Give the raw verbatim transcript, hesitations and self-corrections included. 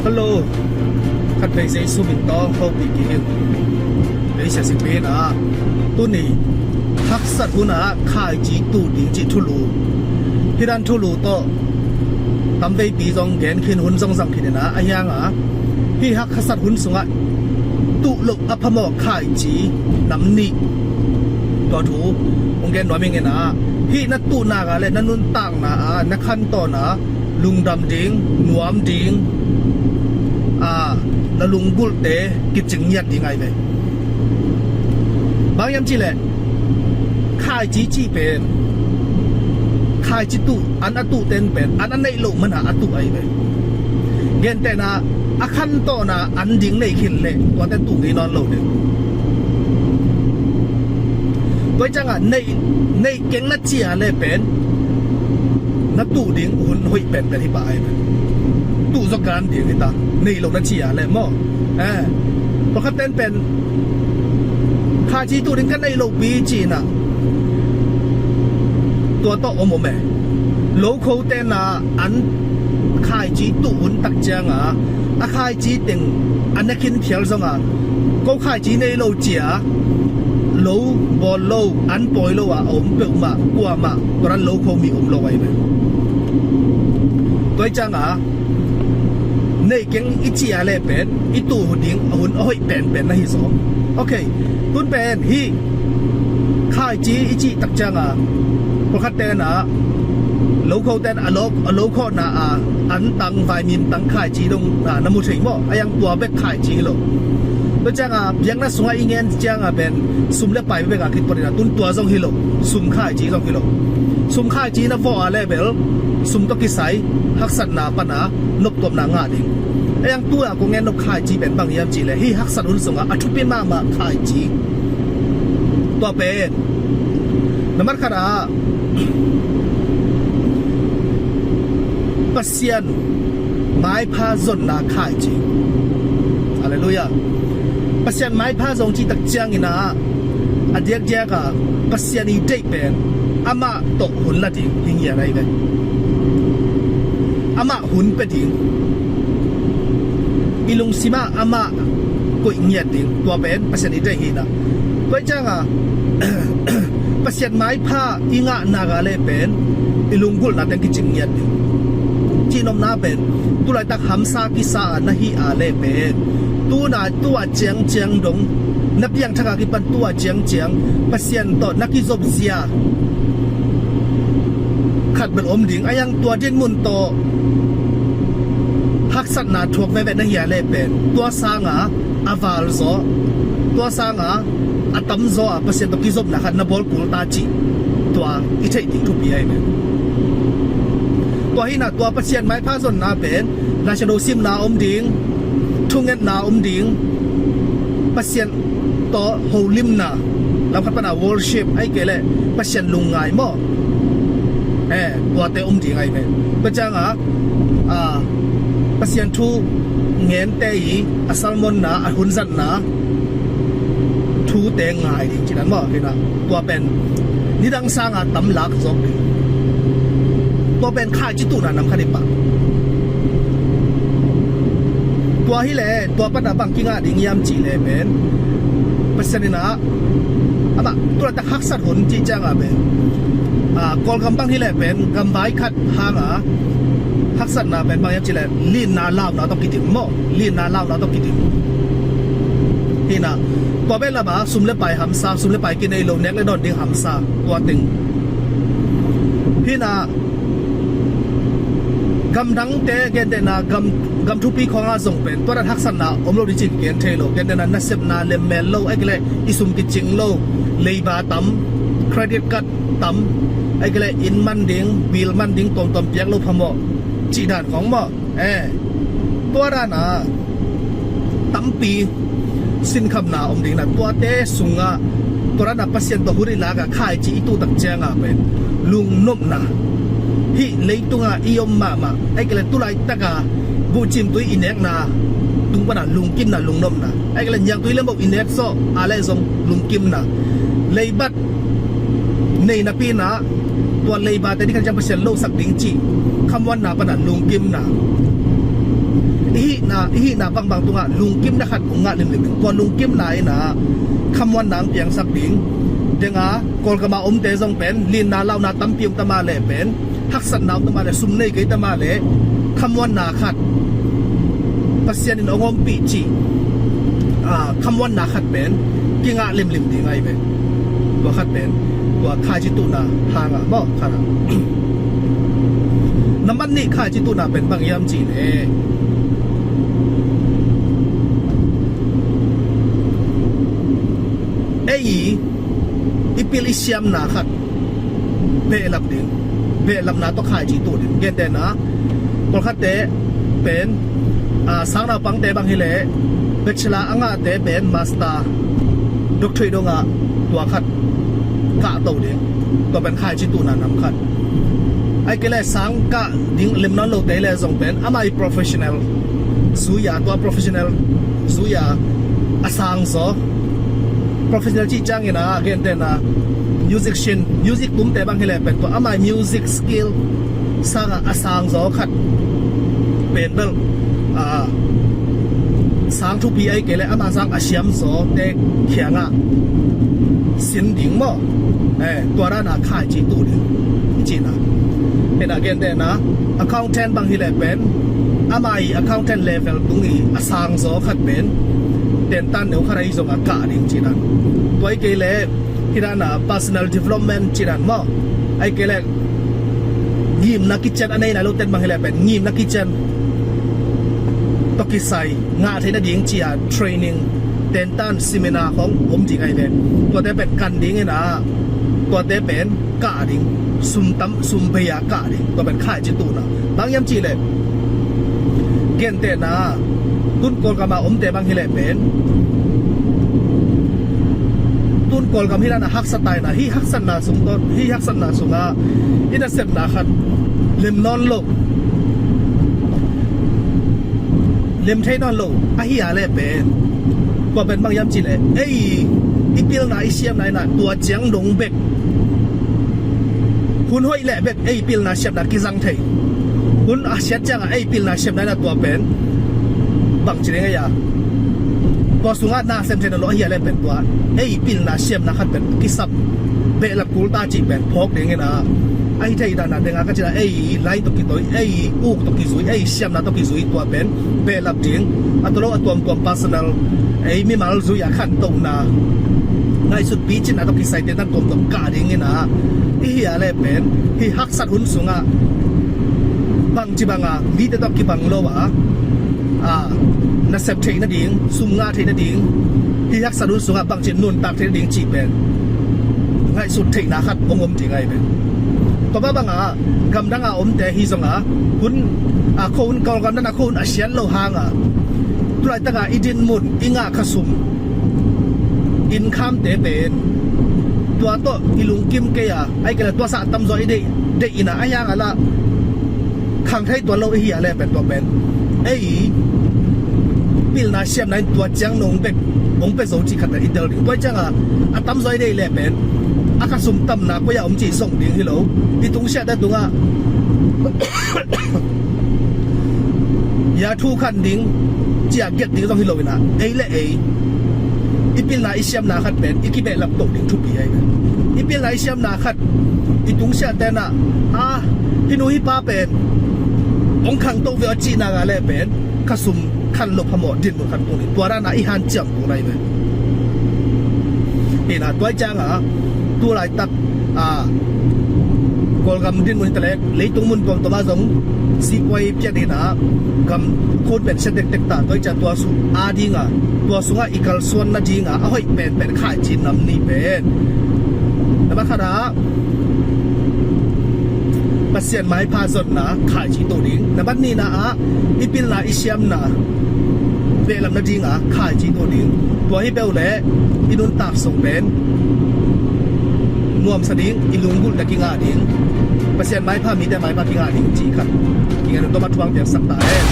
Hello. Khat vei Jesu min tawh hopih kik ing. Ei sia si pen ah, tuni haksat hunah khaici tuh ding cih thulu, hih dan thulu tawh tam veipi zong gen khin, hun zong zang khin inah, a hiangah hih haksat hun sungah tuh loh a phamawh khaici nam nih, tua thu hong gen nuam ing inah, hih na tuh nak ah le na nuntakna ah na khantawn ah lungdam ding, nuam ding, a, na lunggulhte kicing ngiat ding ahi ve. Bang hiam cihleh, khaici cih pen, khaici tuh, an a tuh ten pen an a neih loh mana a tuh ahi ve. Gentehna, a khantawn ah an ding nei khin leh tuate tuh ngei nawn lo ding. Tua hi ciangah neih, neih keng na ci a le pen na tuh ding hun hoih penpen hi pah ahi ve. Tuh zaw kan ding hi ta, neih lo na ci a le maw. Eh, pawlkhat ten pen khaici tuh ding ka neih lopi ci inah, tua tawh om om e. Lokho tenah an khaici tuh hun tak ciangah a khaici teng a na khin phial zongah, ko khaici nei lo cia, lo bawl lo, an pawi lo ah a om peuhmah kuamah tua dan lokho mi om lo ahi ve. Tua hi ciangah neih keng i ci a le pen i tuh ding a hun a hoih penpen na hi zaw. Ok, tun pen hih khaici i cih tak ciangah pawlkhat tenah lokho ten a lo, a lokhawhna ah an tang, vaimim tang khaici dong na, na mu thei maw? A hiang tua bek khaici hi lo. Tua ciangah biakna sungah i ngen ciangah pen sum le pai bekah kituat inah, tun tua zong hi lo, sum khaici zong hi lo. Sum khaici na vawh a le bel sum tawh kisai haksatna pana noptuamna ngah ding. A hiang tu-a kong gen nop khaici pen bang hiam cihleh, hih haksat hun sungah a thupi mahmah khaici, tua pen nambat khatah Pasian maipha zonna khaici. Halleluiah. Pasian maipha zong cih tak ciangin ah, a diakdiak ah Pasian i deih pen amah tawh hun la ding hi ngiat ahi ve. Amah hun pia ding, i lungsim ah amah koih ngiat ding, tua pen Pasian i deih hi inah. Tua hi ciangah Pasian maipha i ngah nak a le pen i lunggulhna teng kicing ngiat ding. Cihnopna pen tulaitak hamsa kisa a na hi a le pen, tuna tua ciangciang dong na piangthak a kipan tua ciangciang Pasian tawh na kizop zia khat bel om ding. A hiang tua dinmun tawh haksatna thuak veve na hi a le pen, tua sangah a val zaw, tua sangah a tam zaw a Pasian tawh kizopna khat na bawl kul ta cih, tua i theih ding thupi ahi ve. Tua hi inah tua Pasian maipha zonna pen Laisiangtho simna om ding, thungetna om ding, Pasian tawh holimna, lamkhat pana worship, ahih kei leh Pasian lungngai maw, eh, tuate om ding ahi ve. Tua ciangah, ah, Pasian thu ngente i a sermonna, a hunzatna thute ngai ding cih dan maw, hi inah. Tua pen nidang sangah tam lak zawk ding. Tua pen khaici tuhna nam khat hi pah. Tua hileh tua panah bang kingah ding hiam cihleh pen, Pasian inah amah tulaitak haksat hun cih ciangah pen, ah, Kawlgam bang hileh pen gamvai khat hangah haksatna pen bang hiam cihleh, linna launa tawh kidim maw, linna launa tawh kidim. Hi inah, tua beh lamah sum le pai hamsa, sum le pai kinei lo, nek le dawn ding hamsa, tua teng. Hi inah, gamdangte gentehna, gam, gam thupi khawngah zong pen tua dan haksatna om lo ding cih kigen thei lo. Gentehna, nasepna lemmel lo, ahih kei leh i sum kicing lo, leiba tam, credit card tam, ahih kei leh inn man ding, bill man ding tuamtuam piak lo phamawh cih dan khawng maw. Eh, tua danah tampi sinkhamna om ding inah, tuate sungah tua danah Pasian tawh hun i lak a khaici i tuh tak ciangah pen lungnopna, hih leitungah i om mahmah, ahih kei leh tulaitak a buhcim tui i nekna tung panah lungkimna, lungnopna, ahih kei leh niangtui lemboh i nek zawh a le zong lungkimna, leibat nei napi inah tua leibate ding khat ciang Pasian losak ding cih khamuanna panah lungkimna, i hih i hihna bangbang tungah lungkimna khat hong ngah limlim ding. Tua lungkimna in ah khamuanna hong piangsak ding. Deng a Kawlgam a omte zong pen linna launa tampi om ta mah leh pen, haksatna om ta mah leh, sum nei kei ta mah leh, khamuanna khat, Pasian in hong ompih cih, ah, khamuanna khat pen kingah limlim ding ahi ve. Tua khat pen tua khaici tuhna hang a maw, khat a. Nambat nih khaici tuhna pen bang hiam cih leh, ei i pil i siamna khat behlap ding, behlapna tawh khaici tuh ding. Gentehna, pawlkhatte pen, ah, sang naupangte bang hileh bachelor a ngahte pen master, doctorate dongah tua khat kahto ding. Tua pen khaici tuhna nam khat. Ahih kei leh sang kah ding lem nawn lote leh zong pen ama i professional zui a, tua professional zui a, a sang zaw. Professional cih ciangin ah, gentehna, musician, music tumte bang hileh pen tua ama i music skill sangah a sang zaw khat pen bel, ah, sang thupi ahih kei leh ama sang a siam zawte kiangah sin ding maw? Eh, tua dan a khaici tuh ding i cihna. Hi na, gentehna, accountant bang hileh pen ama i accountant level tung i a sang zaw khat pen tentan neu khat ahi zongah kah ding cihna. Tua ahih kei leh hih dan a personal development cihdan maw? Ahih kei leh ngimna kician a nei nai loten bang hileh pen ngimna kician tawh kisai ngah theih nading ci a training, tentan seminar khong om ding ahi ve. Tuate pen kan ding in ah, tuate pen kah ding, sum tam, sum bei a kah ding. Tua pen khaici tuhna. Bang hiam cih leh, gentehna, tun Kawlgam a omte bang hileh pen, tun Kawlgam hih dan a haksa ta in ah, hih haksatna sung tawh, hih haksatna sungah i nasepna khat lem nawn lo, lem thei nawn lo ahi a leh pen, tua pen bang hiam cih leh, ei i pilna i siamna in ah tua ciang dong bek, hun hoih leh bek ei pilna siamna kizang thei. Hun a siat ciangah ei pilna siamna in ah tua pen bangci ding ei a, tua sungah na sem thei nawn lo ahi a leh pen tua ei pilna siamna khat pen kisap, behlap kul ta cih pen phawk ding in ah, ahi thei dan a deng a ka cih a, ei lai tawh kitawi, ei uk tawh kizui, ei siamna tawh kizui, tua pen behlap ding. A tawh lo a tuamtuam personal, ei mimal zui a khantohna, ngaihsut picinna tawh kisai tentan tuamtuam kah ding in ah, i hi a leh pen hih haksat hun sungah bangci bang a mite tawh kibang lo a, a, nasep theih nading, sum ngah theih nading, hih haksat hun sungah bangci nuntak theih nading cih pen ngaihsut theihna khat hong om ding ahi pen. Tua mah bangah gamdang a omte hi zongah, hun a khuahun, Kawlgam dan a khuahun a siat loh hangah tulaitak a i dinmun, i ngah khasum, income-te pen tua tawh i lungkim kei a, ahih kei leh tua sang a tamzaw i deih, deih in ah, ahi hangah lah khang thei tuan lo i hi a leh pen tua pen ei pilna siamna in tua ciang nong bek hong pia zo cih khat pen i tel ding. Tua ciangah a tamzaw i deih leh pen a khasum tamna koi ah om cih zong ding hi lo. I tungsiahte tungah ya thu khan ding, ci a giat ding zong hi lo in ah, ei le ei i pilna i siamna khat pen i kibehlap toh ding thupi ahi ve. I pilna i siamna khat i tungsiahte in ah, a, hih nu hih pa pen hong khangto ve aw cihna ngah leh pen khasum khan loh phamawh dinmun khat tung ding, tua dan a i hanciam tung ahi ve. Hi na, tua ciangah tulaitak, a, Kawlgam dinmun hi taleh leitung mun tuamtuam ah zong sihpuai piat hi na, gam khun pen siat tektek ta. Tua ciang tua sung a ding a, tua sungah i kalsuan nading a a hoih penpen khaici nam nih pen, nambat khat ah Pasian maipha zonna khaici tuh ding. Nambat nihna ah i pilna i siamna behlap nading a khaici tuh ding. Tua hi peuh leh i nuntak sung pen nuamsa ding, i lunggulhte kingah ding, Pasian maipha, mite maipha kingah ding cih khat kingen uh, tua mah thuang piaksak ta hen.